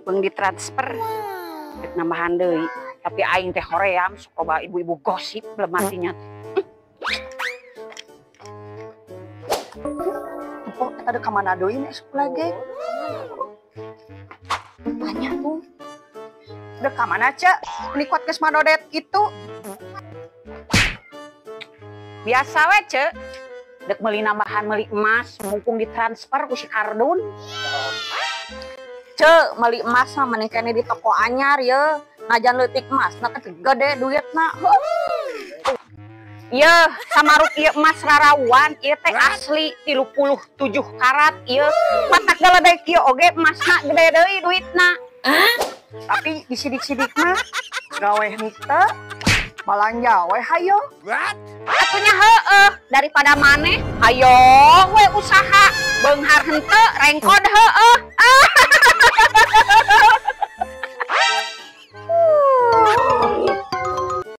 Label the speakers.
Speaker 1: Mumpung ditransfer. Rek nambahan deui. Tapi aing teh hoream sok loba ibu-ibu gosip belum matinya.
Speaker 2: Kok eta deuk ka mana deui nek sok lagi? Tanya tuh. Dek ka mana, Cek? Ini kuat geus madodet kitu.
Speaker 1: Biasa we, Cek. Dek meuli nambahan meuli emas mumpung ditransfer ku si Kardun.
Speaker 2: Cek, meuli emas mah mending keneh di toko anyar ye. Najan leutik emas, na teh gede duitna.
Speaker 1: Ye, samaruk ieu emas rarauan, ieu teh asli 37 karat ieu. Matak galedek ieu oge emasna gede deui duitna.
Speaker 2: Tapi disidik-sidik mah gawe henteu, balanja we hayo.
Speaker 1: Atunya heueuh, daripada maneh hayo we usaha beunghar henteu rengkod heueuh.